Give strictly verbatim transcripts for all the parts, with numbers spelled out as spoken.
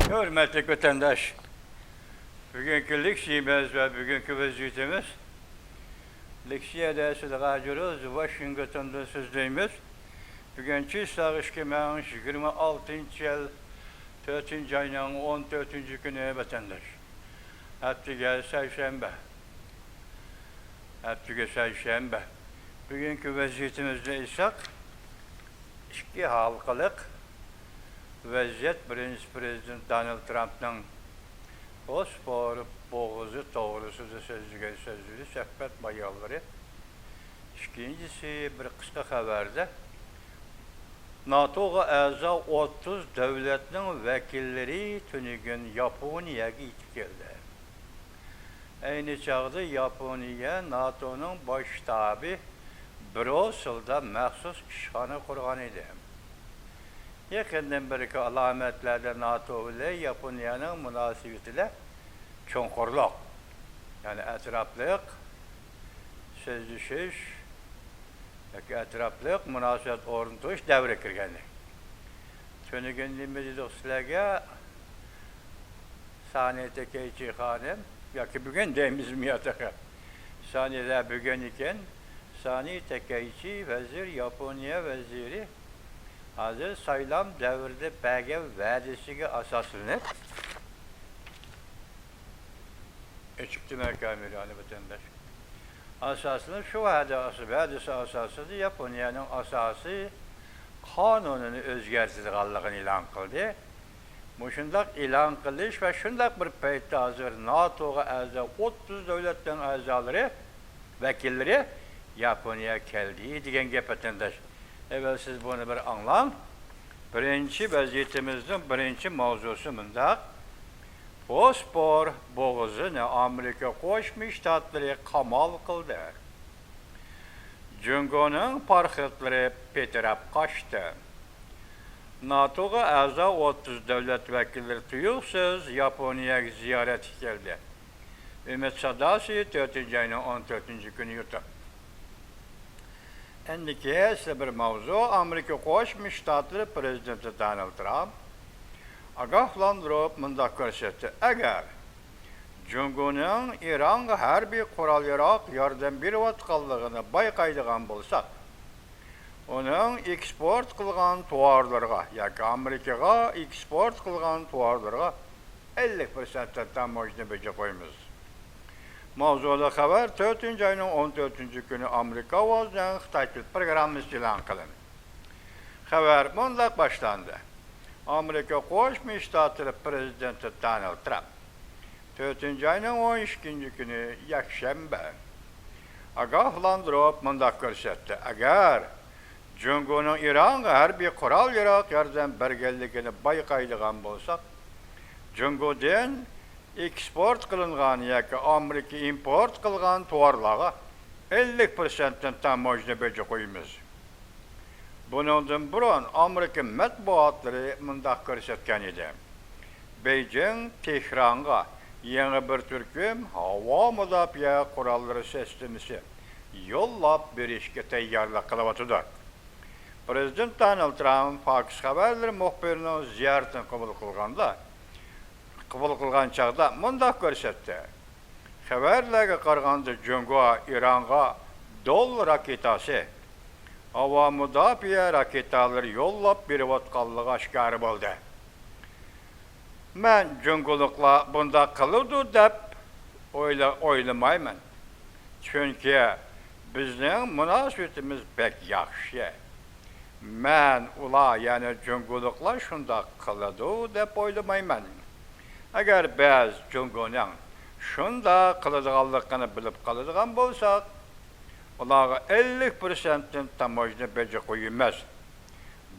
ھۆرمەتلىك ۋەتەنداش، بۈگۈنكى لېكسىيەمىز ۋە بۈگۈنكى ۋەزىيىتىمىز. لېكسىيەدە سىلەرگە ھازىر ۋاشىنگتوندىن سۆزلەيمىز. بۈگۈن چىسلاغ ئىككى مىڭ يىگىرمە ئالتىنچى يىل، تۆتىنچى ئاينىڭ ئون تۆتىنچى كۈنى ۋەتەنداش. ھەپتىگە سەيشەنبە. ھەپتىگە سەيشەنبە. بۈگۈنكى ۋەزىيىتىمىزنى ئېيتساق، ئىككى ھالقىلىق ۋەزىيەت. بىرىنچىسى، پىرېزىدېنت دونالد ترامپنىڭ بوسپور بوغۇزى توغرىسىدا سۆزلىگەن سۆزلىرى، سۆھبەت بايانلىرى. ئىككىنچىسى، بىر قىسقا خەۋەردە، ناتوغا ئەزا ئوتتۇز دۆلەتنىڭ ۋەكىللىرى تۈنۈگۈن ياپونىيەگە يېتىپ كەلدى. ئەينى چاغدا ياپونىيە ناتونىڭ باش شتابى بروسسېلدا مەخسۇس ئىشخانا قۇرغان ئىدى. يېقىندىن بېرىكى ئالامەتلەردە ناتو بىلەن ياپونىيەنىڭ مۇناسىۋىتىدە چوڭقۇرلۇق، يەنى ئەتراپلىق سۆزلىشىش ياكى ئەتراپلىق مۇناسىۋەت ئورنىتىش دەۋرىگە كىرگەن. تۈنۈگۈن نېمە دېدۇق سىلەرگە؟ سانى تەكەيچى خانىم، ياكى بۈگۈن دەيمىزمۇ يا تېخى؟ سانى، ھە، بۈگۈن ئىكەن. سانى تەكەيچى ۋەزىر، ياپونىيە ۋەزىرى، ھازىر سايلام دەۋرىدە بەرگەن ۋەدىسىگە ئاساسلىنىپ، ئېچىپتىمەن كامېرانى، ۋەتەنداش. ئاساسلىنىپ، شۇ ۋەدە، ۋەدىسى ئاساسىدا ياپونىيەنىڭ ئاساسىي قانۇنىنى ئۆزگەرتىدىغانلىقىنى ئېلان قىلدى. مۇشۇنداق ئېلان قىلىش ۋە شۇنداق بىر پەيتتە ھازىر ناتوغا ئەزا ئوتتۇز دۆلەتنىڭ ئەزالىرى، ۋەكىللىرى ياپونىيەگە كەلدى دېگەن گەپ، ۋەتەنداش. ئەۋەل سىز بۇنى بىر ئاڭلاڭ. بىرىنچى ۋەزىيىتىمىزنىڭ بىرىنچى ماۋزۇسى مۇنداق: بوسپور بوغۇزىنى ئامېرىكا قوشما شتاتلىرى قامال قىلدى. جۇڭگونىڭ پاراخوتلىرى پىتىراپ قاچتى. ناتوغا ئەزا ئوتتۇز دۆلەت ۋەكىللىرى تۇيۇقسىز ياپونىيەگە زىيارەتكە كەلدى. ئۈمىد ساداسى، تۆتىنچى ئاينىڭ ئون تۆتىنچى كۈنى يۇتۇپ. ئەندىكى سىلەر بىر ماۋزۇ، ئامېرىكا قوشما شتاتلىرى پىرېزىدېنتى دونالد ترامپ ئاگاھلاندۇرۇپ مۇنداق كۆرسەتتى: ئەگەر جۇڭگونىڭ ئىرانغا ھەربىي قورال-ياراغ ياردەم بېرىۋاتقانلىقىنى بايقايدىغان بولساق، ئۇنىڭ ئېكسپورت قىلغان تاۋارلىرىغا ياكى ئامېرىكىغا ئېكسپورت قىلغان تاۋارلىرىغا ئەللىك پىرسەنتتىن تاموژنا بېجى قويىمىز. ماۋزۇلۇق خەۋەر تۆتىنچى ئاينىڭ ئون تۆتىنچى كۈنى ئامېرىكا ئاۋازىنىڭ خىتاي تىل پروگراممىسىدا ئېلان قىلىندى. خەۋەر مۇنداق باشلاندى: ئامېرىكا قوشما شتاتلىرى پىرېزىدېنتى دونالد ترامپ تۆتىنچى ئاينىڭ ئون ئىككىنچى كۈنى يەكشەنبە ئاگاھلاندۇرۇپ مۇنداق كۆرسەتتى: ئەگەر جۇڭگونىڭ ئىرانغا ھەربىي قورال-ياراغ ياردەم بەرگەنلىكىنى بايقايدىغان بولساق، جۇڭگودىن ئېكسپورت قىلىنغان ياكى ئامېرىكا ئىمپورت قىلغان تاۋارلارغا ئەللىك پىرسەنتتىن تاموژنا بېجى قويىمىز. بۇنىڭدىن بۇرۇن ئامېرىكا مەتبۇئاتلىرى مۇنداق كۆرسەتكەن ئىدى: بېيجىڭ تېھرانغا يېڭى بىر تۈركۈم ھاۋا مۇداپىئە قوراللىرى سىستېمىسى يوللاپ بېرىشكە تەييارلىق قىلىۋاتىدۇ. پىرېزىدېنت دونالد ترامپ فاكس خەۋەرلىرى مۇخبىرىنىڭ زىيارىتىنى قوبۇل قىلغاندا، قوبۇل قىلغان چاغدا مۇنداق كۆرسەتتى: خەۋەرلەرگە قارىغاندا، جۇڭگو ئىرانغا دول راكېتاسى، ھاۋا مۇداپىئە راكېتالىرى يوللاپ بېرىۋاتقانلىقى ئاشكارا بولدى. مەن جۇڭگولۇقلار بۇنداق قىلىدۇ دەپ ئويلا-، ئويلىمايمەن. چۈنكى بىزنىڭ مۇناسىۋىتىمىز بەك ياخشى. مەن ئۇلار، يەنى جۇڭگولۇقلار شۇنداق قىلىدۇ دەپ ئويلىمايمەن. ئەگەر بىز جۇڭگونىڭ شۇنداق قىلىدىغانلىقىنى بىلىپ قالىدىغان بولساق، ئۇلارغا ئەللىك پىرسەنتتىن تاموژنا بېجى قويىمىز.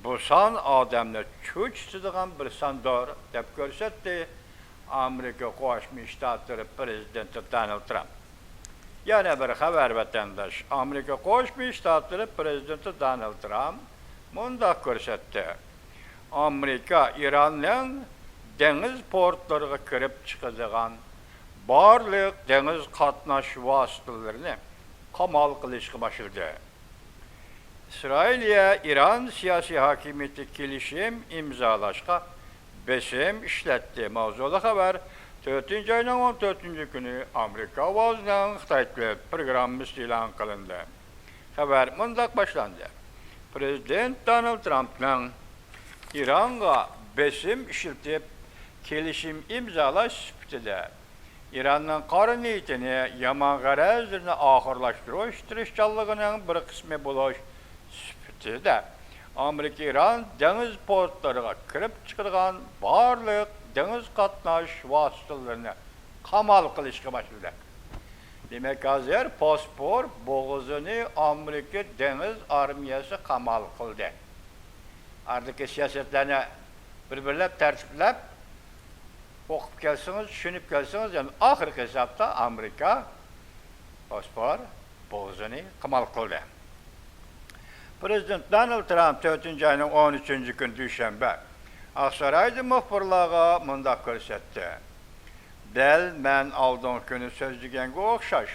بۇ سان ئادەمنى چۆچۈتىدىغان بىر ساندۇر، دەپ كۆرسەتتى ئامېرىكا قوشما شتاتلىرى پىرېزىدېنتى دونالد ترامپ. يەنە بىر خەۋەر، ۋەتەنداش. ئامېرىكا قوشما شتاتلىرى پىرېزىدېنتى دونالد ترامپ مۇنداق كۆرسەتتى: ئامېرىكا ئىراننىڭ دېڭىز پورتلىرىغا كىرىپ چىقىدىغان بارلىق دېڭىز قاتناش ۋاسىتىلىرىنى قامال قىلىشقا باشلىدى. ئىسرائىلىيە ئىران سىياسىي ھاكىمىيىتى كېلىشىم ئىمزالاشقا بېسىم ئىشلەتتى. ماۋزۇلۇق خەۋەر. تۆتىنچى ئاينىڭ ئون تۆتىنچى كۈنى ئامېرىكا ئاۋازىنىڭ خىتاي تىلى پروگراممىسى ئېلان قىلىندى. خەۋەر مۇنداق باشلاندى. پرېزىدېنت دونالد ترامپنىڭ ئىرانغا بېسىم ئىشلىتىپ، كېلىشىم ئىمزالاش سۈپىتىدە ئىراننىڭ قارا نىيىتىنى، يامان غەرەزلىرىنى ئاخىرلاشتۇرۇش تىرىشچانلىقىنىڭ بىر قىسمى بولۇش سۈپىتىدە، ئامېرىكا ئىران دېڭىز پورتلىرىغا كىرىپ چىقىدىغان بارلىق دېڭىز قاتناش ۋاسىتىلىرىنى قامال قىلىشقا باشلىدى. دېمەك، ھازىر بوسپور بوغۇزىنى ئامېرىكا دېڭىز ئارمىيەسى قامال قىلدى. ئارىدىكى سىياسەتلەرنى بىر-بىرلەپ تەرتىپلەپ ئوقۇپ كەلسىڭىز، چۈشىنىپ كەلسىڭىز، يەنى ئاخىرقى ھېسابتا ئامېرىكا بوسپور بوغۇزىنى قامال قىلدى. پرېزىدېنت دونالد ترامپ تۆتىنچى ئاينىڭ ئون ئۈچىنچى كۈنى دۈشەنبە ئاقسارايدا مۇخبىرلارغا مۇنداق كۆرسەتتى: دەل مەن ئالدىنقى كۈنى سۆزلىگەنگە ئوخشاش،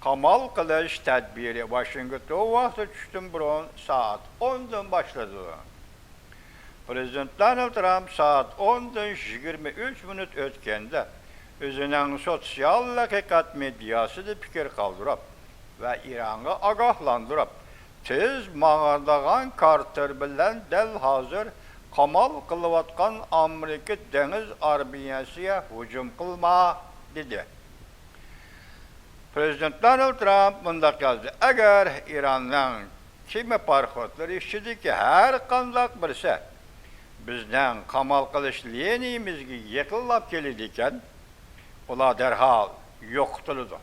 قامال قىلىش تەدبىرى ۋاشىنگتون ۋاقتى چۈشتىن بۇرۇن سائەت ئوندىن باشلىدى. پرېزىدېنت دونالد ترامپ سائەت ئوندىن يىگىرمە ئۈچ مىنۇت ئۆتكەندە ئۆزىنىڭ سوتسىيال ھەقىقەت مېدىياسىدا پىكىر قالدۇرۇپ ۋە ئىرانغا ئاگاھلاندۇرۇپ، تېز ماڭىدىغان كارتېر بىلەن دەل ھازىر قامال قىلىۋاتقان ئامېرىكا دېڭىز ئارمىيەسىگە ھۇجۇم قىلما، دېدى. پرېزىدېنت دونالد ترامپ مۇنداق يازدى: ئەگەر ئىراننىڭ كېمە پاراخوتلىرى ئىچىدىكى ھەر قانداق بىرسى بىزنىڭ قامال قىلىش لىنىيىمىزگە يېقىنلاپ كېلىدىكەن، ئۇلار دەرھال يوقىتىلىدۇ.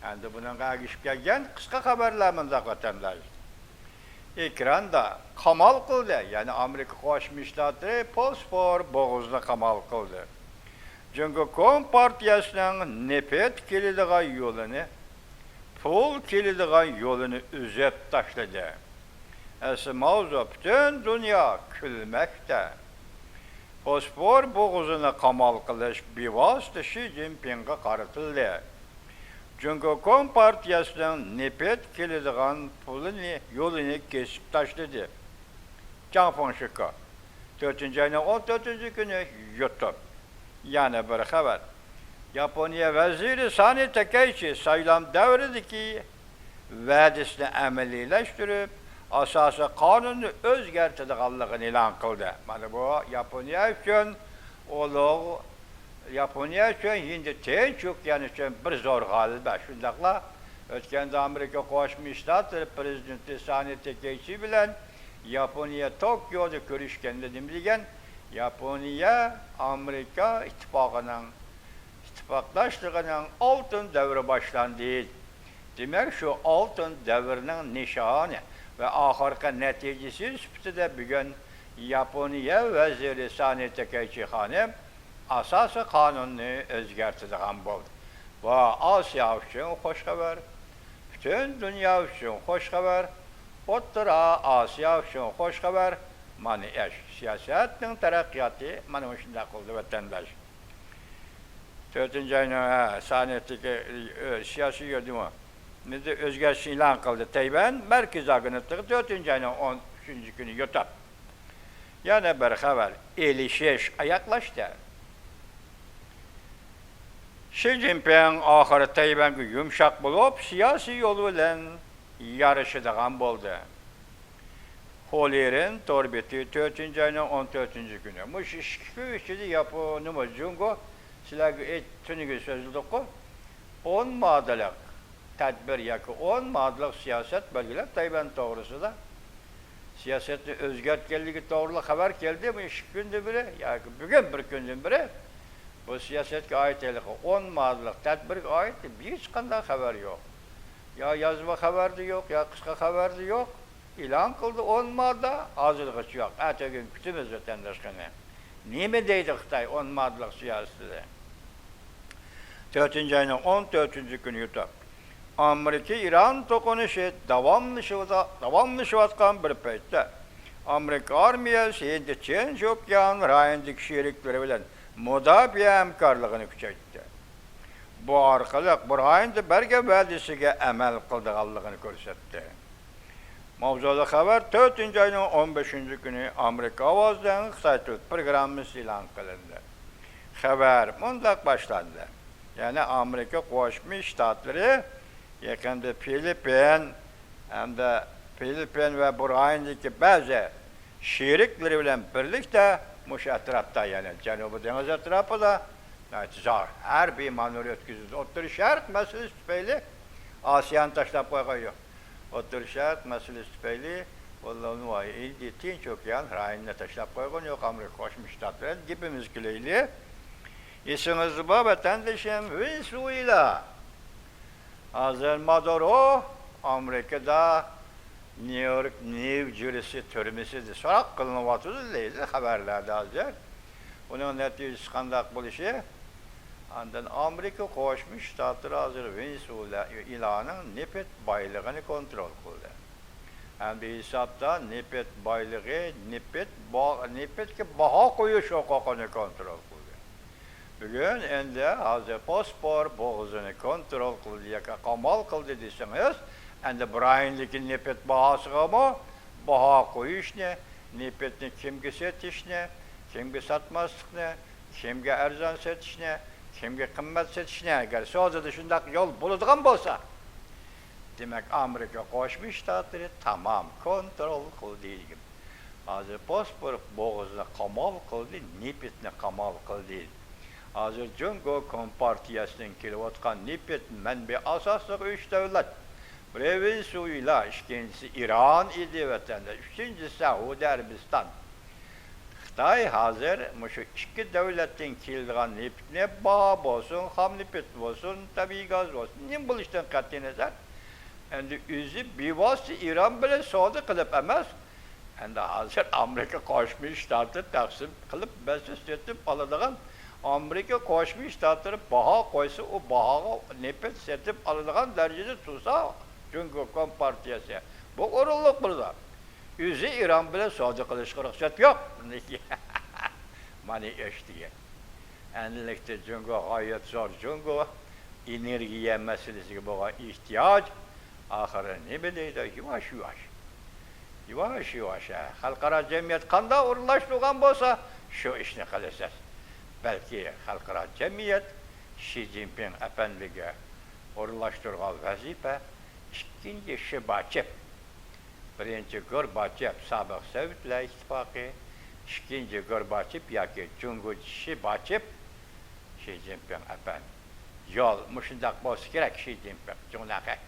ئەمدى بۇنىڭغا ئەگىشىپ كەلگەن قىسقا خەۋەرلەر مۇنداق، ۋەتەنداش. ئېكراندا قامال قىلدى، يەنى ئامېرىكا قوشما شتاتلىرى بوسپور بوغۇزىنى قامال قىلدى. جۇڭگو كومپارتىيەسىنىڭ نېفىت كېلىدىغان يولىنى، پۇل كېلىدىغان يولىنى ئۈزۈپ تاشلىدى. ئەسلى ماۋزۇ پۈتۈن دۇنيا كۈلمەكتە. بوسپور بوغۇزىنى قامال قىلىش بىۋاسىتە شى جىنپىڭغا قارىتىلدى. جۇڭگو كومپارتىيەسىنىڭ نېفىت كېلىدىغان پۇلىنى، يولىنى كېسىپ تاشلىدى. جاڭ فېڭشىكو، تۆتىنچى ئاينىڭ ئون تۆتىنچى كۈنى يۇتۇپ. يەنە بىر خەۋەر. ياپونىيە ۋەزىرى سانى تاكەيچى سايلام دەۋرىدىكى ۋەدىسىنى ئەمەلىيلەشتۈرۈپ، ئاساسىي قانۇننى ئۆزگەرتىدىغانلىقىنى ئېلان قىلدى. مانا بۇ ياپونىيە ئۈچۈن ئۇلۇغ، ياپونىيە ئۈچۈن، ھىندى تىنچ ئوكيان ئۈچۈن بىر زور غەلىبە. شۇنداقلا ئۆتكەندە ئامېرىكا قوشما شتاتلىرى پرېزىدېنتى سانى تاكەيچى بىلەن ياپونىيە توكيودا كۆرۈشكەندە نېمە دېگەن؟ ياپونىيە ئامېرىكا ئىتتىپاقىنىڭ، ئىتتىپاقداشلىقىنىڭ ئالتۇن دەۋرى باشلاندى. دېمەك، شۇ ئالتۇن دەۋرنىڭ نىشانى ۋە ئاخىرقى نەتىجىسى سۈپىتىدە بۈگۈن ياپونىيە ۋەزىرى سانى تاكەيچى خانىم ئاساسىي قانۇننى ئۆزگەرتىدىغان بولدى. بۇ ئاسىيا ئۈچۈن خوش خەۋەر، پۈتۈن دۇنيا ئۈچۈن خوش خەۋەر، ئوتتۇرا ئاسىيا ئۈچۈن خوش خەۋەر. مانا ئىش، سىياسەتنىڭ تەرەققىياتى مانا مۇشۇنداق بولدى، ۋەتەنداش. تۆتىنچى ئاينىڭ، ھە، سانىيەتتىكى، ئۆ، سىياسىي يۆلىمى ئۆزگەرتىشنى ئېلان قىلدى. تەيۋەن مەركىزىي ئاگېنتلىقى تۆتىنچى ئاينىڭ ئون ئۈچىنچى كۈنى يوتاپ. يەنە بىر خەۋەر، ئېلىشىش ئاياغلاشتى. شى جىنپىڭ ئاخىرى تەيۋەنگە يۇمشاق بولۇپ، سىياسىي يول بىلەن يارىشىدىغان بولدى. خولىرىن تور بېتى، تۆتىنچى ئاينىڭ ئون تۆتىنچى كۈنى. مۇشۇ ئىككى كۈن ئىچىدە ياپونىيە، جۇڭگو، سىلەرگە ئېيت-، تۈنۈگۈن سۆزلىدۇققۇ، ئون ماددىلىق تەدبىر ياكى ئون ماددىلىق سىياسەت بەلگىلەپ تەيۋەن توغرىسىدا سىياسەتنى ئۆزگەرتكەنلىكى توغرىلىق خەۋەر كەلدى. بۇ ئىككى كۈندىن بېرى ياكى بۈگۈن بىر كۈندىن بېرى بۇ سىياسەتكە ئائىت ھېلىقى ئون ماددىلىق تەدبىرگە ئائىت ھېچقانداق خەۋەر يوق. يا يازما خەۋەردە يوق، يا قىسقا خەۋەردە يوق. ئېلان قىلدى ئون ماددا، ھازىرغىچە يوق. ئەتىگۈن كۈتىمىز ۋەتەنداشلارنى. نېمە دەيدۇ خىتاي ئون ماددىلىق سىياسىتىدە؟ تۆتىنچى ئاينىڭ ئون تۆتىنچى كۈنى يۇتۇپ، ئامېرىكا ئىران توقۇنۇشى داۋاملىشىۋاتا-، داۋاملىشىۋاتقان بىر پەيتتە، ئامېرىكا ئارمىيەسى ھىندى تىنچ ئوكيان رايونىدىكى شېرىكلىرى بىلەن مۇداپىئە ھەمكارلىقىنى كۈچەيتتى. بۇ ئارقىلىق بۇ رايوندا بەرگەن ۋەدىسىگە ئەمەل قىلىدىغانلىقىنى كۆرسەتتى. ماۋزۇلۇق خەۋەر، تۆتىنچى ئاينىڭ ئون بەشىنچى كۈنى ئامېرىكا ئاۋازىدىن خىتاي تىل پروگراممىسى ئېلان قىلىندى. خەۋەر مۇنداق باشلاندى. يەنى ئامېرىكا قوشما شتاتلىرى يېقىندا فىلىپپىن ھەمدە فىلىپپىن ۋە بۇ رايوندىكى بەزى شېرىكلىرى بىلەن بىرلىكتە مۇشۇ ئەتراپتا، يەنى جەنۇبىي دېڭىز ئەتراپىدا ناھايىتى زور ھەربىي مانېۋىر ئۆتكۈزدى. ئوتتۇرا شەرق مەسىلىسى تۈپەيلى ئاسىيانى تاشلاپ قويغان يوق. ئوتتۇرا شەرق مەسىلىسى تۈپەيلى ئۇلار ھىندى تىنچ ئوكيان رايونىنى تاشلاپ قويغان يوق ئامېرىكا قوشما شتاتلىرى. گېپىمىزگە كېلەيلى. ئېسىڭىزدە بار، ۋەتەندىشىم، ۋېنېسۇېلا. ھازىر مادۇرو ئامېرىكىدا نيۇ يورك، نيۇ جېرسى تۈرمىسىدە سوراق قىلىنىۋاتىدۇ دەيدۇ خەۋەرلەردە ھازىر. ئۇنىڭ نەتىجىسى قانداق بولۇشى؟ ئاندىن ئامېرىكا قوشما شتاتلىرى ھازىر ۋېنېسۇېلانىڭ نېفىت بايلىقىنى كونترول قىلدى. ھەمدە ھېسابتا نېفىت بايلىقى، نېفىت با-، نېفىتكە باھا قويۇش ھوقۇقىنى كونترول قىلدى. بۈگۈن ئەندى ھازىر بوسپور بوغۇزىنى كونترول قىلدى ياكى قامال قىلدى دېسىڭىز، ئەندى بۇ رايوندىكى نېفىت باھاسىغىمۇ باھا قويۇشنى، نېفىتنى كىمگە سېتىشنى، كىمگە ساتماسلىقنى، كىمگە ئەرزان سېتىشنى، كىمگە قىممەت سېتىشنى، ئەگەر سودىدا شۇنداق يول بولىدىغان بولسا، دېمەك، ئامېرىكا قوشما شتاتلىرى تامام كونترول قىلدى دېگەن. ھازىر بوسپور بوغۇزىنى قامال قىلدى، نېفىتنى قامال قىلدى. ھازىر جۇڭگو كومپارتىيەسىنىڭ كېلىۋاتقان نېفىت مەنبىئى ئاساسلىق ئۈچ دۆلەت. بىرى ۋېنېسۇېلا، ئىككىنچىسى ئىران ئىدى ۋەتەندە، ئۈچىنچىسى سەئۇدى ئەرەبىستان. خىتاي ھازىر مۇشۇ ئىككى دۆلەتتىن كېلىدىغان نېفىتنى، باھا بولسۇن، خام نېفىت بولسۇن، تەبىئىي گاز بولسۇن، نېمە بولۇشىدىن قەتئىينەزەر، ئەندى ئۆزى بىۋاسىتە ئىران بىلەن سودا قىلىپ ئەمەس، ئەندى ھازىر ئامېرىكا قوشما شتاتى تەقسىم قىلىپ، بەزى سېتىپ ئالىدىغان، ئامېرىكا قوشما شتاتلىرى باھا قويسا، ئۇ باھاغا نېفىت سېتىپ ئالىدىغان دەرىجىدە تۇرسا، جۇڭگو كومپارتىيەسى بۇ ئورۇنلۇق بولىدۇ. ئۆزى ئىران بىلەن سودا قىلىشقا رۇخسەت يوق. مانا ئىش دېگەن. ئەنلىكتە جۇڭگو غايەت زور، جۇڭگو ئېنېرگىيە مەسىلىسىگە بولغان ئېھتىياج. ئاخىرى نېمە دەيدۇ؟ يۇۋاش، يۇۋاش. يۇۋاش، يۇۋاش، ھە. خەلقئارا جەمئىيەت قانداق ئورۇنلاشتۇرغان بولسا، شۇ ئىشنى قىلىسىز. بەلكى خەلقئارا جەمئىيەت شى جىنپىڭ ئەپەندىگە ئورۇنلاشتۇرغان ۋەزىپە ئىككىنچى شىباچېف. بىرىنچى گورباچېف، سابىق سوۋېتلار ئىتتىپاقى، ئىككىنچى گورباچېف ياكى جۇڭگو شىباچېف، شى جىنپىڭ ئەپەندى. يول مۇشۇنداق بولسا كېرەك، شى جىنپىڭ، جۇڭنەخەي.